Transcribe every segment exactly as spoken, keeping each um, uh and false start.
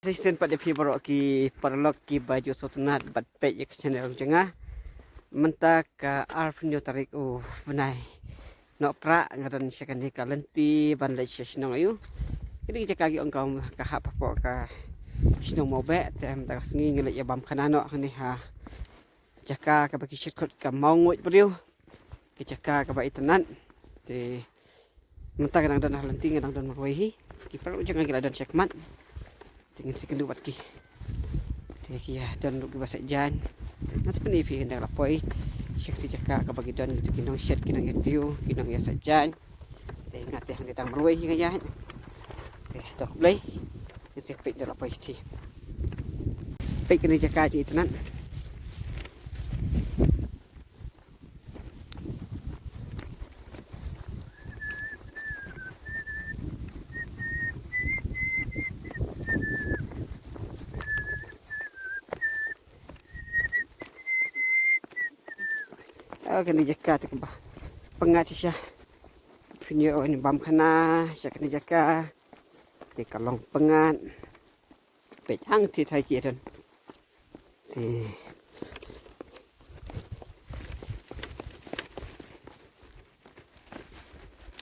Shisien pat ïa phi baroh ki paralok kiba ju sngewtynnat bad peit ïa ka channel jong nga. Mynta ka arphew hynñiew tarik u bnai Nohprah, nga don sha kane ka lynti ban leit sha shnong aiu. Kane ka jaka ki ong ka, ka hap hapoh ka shnong Mawbeh, te mynta ka sngi ngi leit ïa bam khana noh hangne ha jaka kaba ki shit khot ka Mawngwit Briew. Ka jaka kaba itynnat. Te mynta ka dang don ha lynti, nga dang don marwei hi. Ki paralok jong nga ki la don shakhmat. Te ngin sa ïakynduh bad ki. Te ki ïa don ruh kiba sait jaiñ. Te nga sa pyni ïa phi, nga dang la poi sha ka jaka kaba ki don, ki nongshit, ki nongïatiew, ki nongïasaid jaiñ. Te nga te hangne dang marwei hi nga ïaid. Te to khublei. Ngin sa peit, dang la poi shatei. Peit kane ka jaka jong i itynnat. Ah, kane ka jaka te kaba pyngngad shisha. Phin ïoh wan bam khana sha kane ka jaka. Te ka long pyngngad. Peit hangtei thai ki don. Te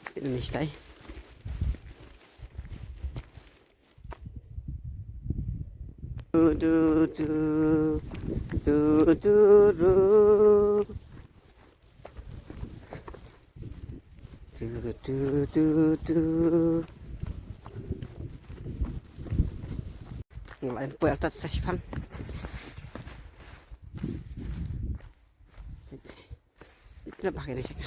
peit nangtai. Du, du, du, du, du, du. Du, du, du, du. Nga la ïa poi altat sa shipang. Ita bah kene cek.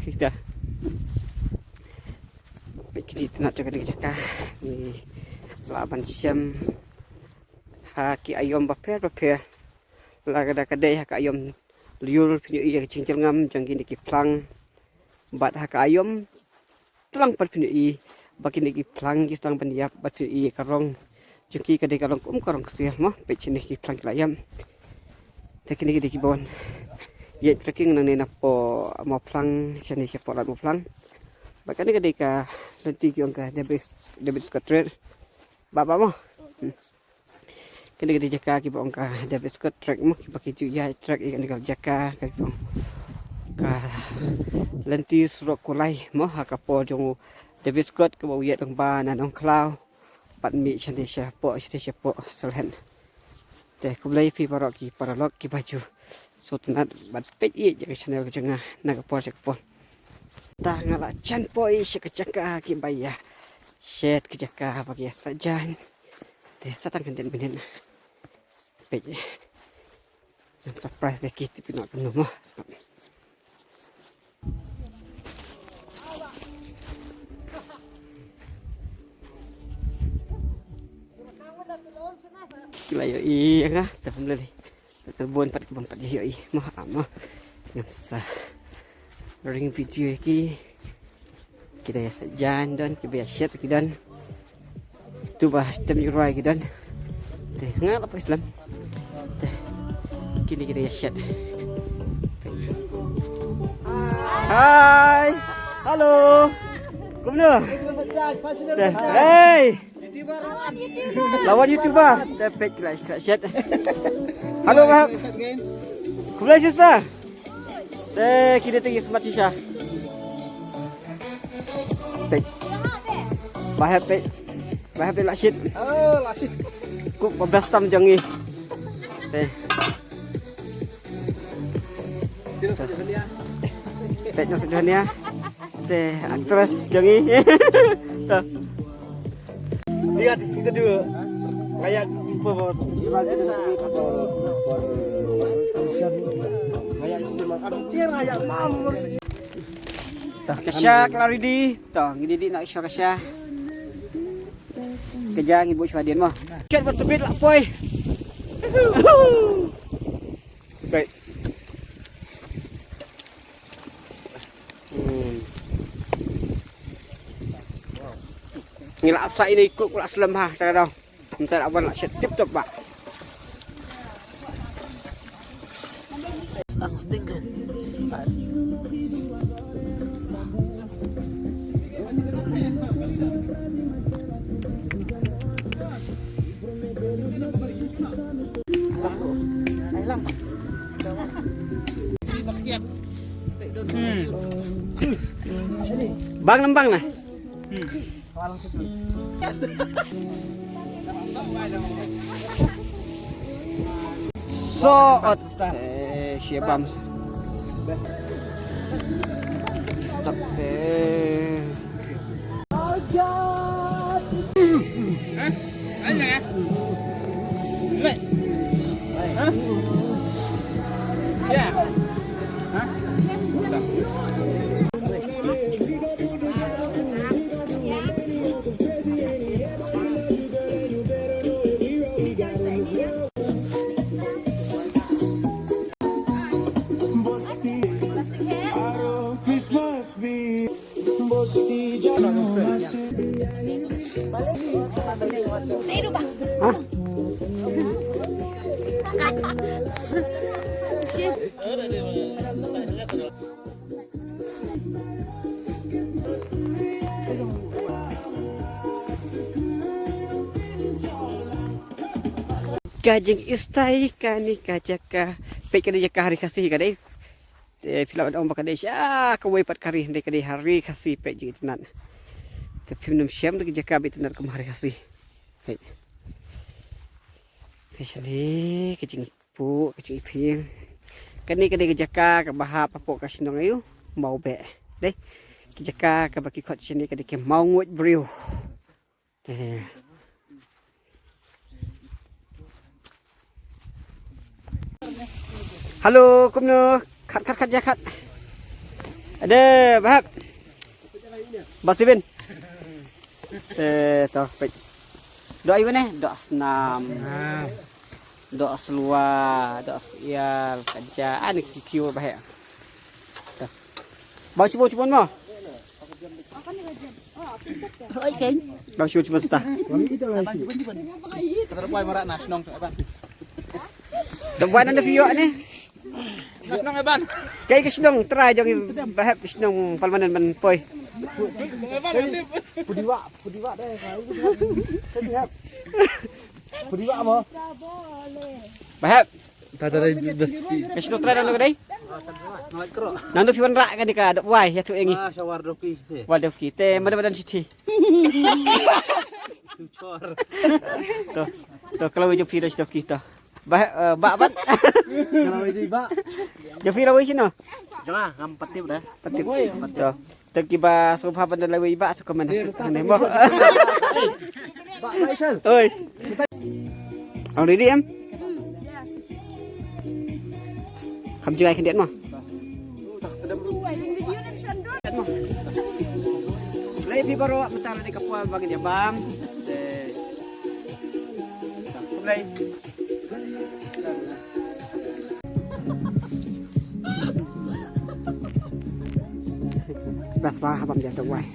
Kita. Peit kine itynnat jong kane ka jaka. Ngi lah ban shem ha ki aïom bapher bapher. La ka da ka dei ha ka aïom lyiur phin ïohi ïa ka jingjyrngam jong kine ki phlang. Bad ha ka aïom tlang pat phin ïohi ba kine ki phlang ki sdang ban ïap, bad phin ïohi ka rong jong ki ka dei ka long kum ka rong ksiar mo. Peit shane ki phlang ki la ïap. Te kine ki dei kiba wan ïaid trekking nangne napoh Mawphlang shane shapoh Lad Mawphlang. Bad kane ka dei ka lynti ki ong ka David, David Scott Trail. Bah, bah mo. Hmm. Kane ka dei jaka kiba ong ka David Scott Trail mo, kiba ki ju ïaid trek ïa kane ka jaka, ka kiba ong ka lynti surok kulai mo, ha ka por jong u David Scott kaba u ïaid lyngba na Nongkhlaw. Bad mih shane shapoh, shane shapoh Sylhet. Te khublei phi baroh ki paralok kiba ju sngewtynnat bad peit ïa ka channel ka jong nga na ka por sha ka por. Te nga la jan poi sha ka jaka kiba ïa shet, ka jaka ba ki ïa shet jaiñ. Te sa tang khyndiat minit. Peit. Ngan surprise ïa ki, tip noh kumno mo. Ki la ïohi ïa nga, te phim lei. Te bun pat ki bym pat ïohi mo, ah mo. Ngan sa ring video ïa ki. Ki da ïa shet jaiñ don, kiba ïa shet ki don. Tu ba stem ïa rwai ki don. Te nga la poi slem. Te kine ki da ïa shet. Hi. Hello. Kumno? Te, hey. Lawan YouTuber. Te peit ki la ïa shet. Hello, Bah. Kumno, sister? Te kine te ki smat shisha. Peit. Bah Hep peit. Bah Hep peit la shit. Oh, la shit. Kuk ba best tam jong ngi. Te. Peit nang sdang ïa. Te actress jong ngi. Te. Lihat di situ dulu. Kayak tipe mau terkenal jadi. Kayak istimewa. Aku kira kayak mamur. Tah, ka sha ka la ready. Tah, ngi dei dei na ka sha ka sha. Ka ja ngi buh shuwa dien mo. Chet ba tebit la poi. Baik. Hmm. Ngi la ap sa ine i kuk la slem ha, ta ka dong. Mynta la wan la shet tip top ba. Ang stinker. Bang nang bang na. So ot te shia bam. Stop te. Ka jingistai kane ka jaka. Peit kane jaka ha Ri Khasi ka dei. Te phi lah ban ong ba ka dei sha kawei pat ka ri, hynrei ka dei ha Ri Khasi, peit jingitynnad. Te phim nym shem da ka jaka ba itynnad kum ha Ri Khasi. Peit. Peit shane ka jingphuh, ka jingiphieng. Kane ka dei ka jaka kaba hap hapoh ka shnong aïu, Mawbeh. Dei. Ka jaka kaba ki khot shane ka dei ka Mawnguid Briew. Eh. Halo, kumno? Khat, khat, khat, ja khat. Ade, Bah Hep. Bah Sibin. Eh, to, peit. Doh aïu ne? Doh snam. Snam. Doh slua, doh syiar, ka ja, ani ki kiur Bah Hep. To. Bau chibun chibun mo. Oi, Ken. Bau chibun chibun sta. Kata da buai marak na shnong tu, Eban. Da buai nan da phi ïoh ne. Na shnong Eban. Kai ka shnong trai jong i Bah Hep, shnong permanent ban poi. Eban, Eban. Pudi wak, pudi wak deh. Pudi wak mo. Bah Hep. Ta ta dei besti. Ka shnong trai nangno ka dei? Nangno phi wanrah kane ka dohwai, ïathuh ïa ngi. Ah, sha Wardoki. Wardoki. Te madan madan shithi. Tuchor. To. To, ka lawei jong phi da shi dohki to. Bah, eh, bah ban. Ka lawei jong i bah. Jong phi lawei shano? Jong nga ngam pat tip da. Pat tip. To. Te kiba sngewbha ban da lawei i bah, sa comment ha sha ne mo. Bah, bah, Ithal. Oi. Ang ready em? Kham jngai khyndiat mo. Khublei phi baroh, mynta la dei ka por ba ngin ïa bam. Te khublei. Best ba haba ym don dawai.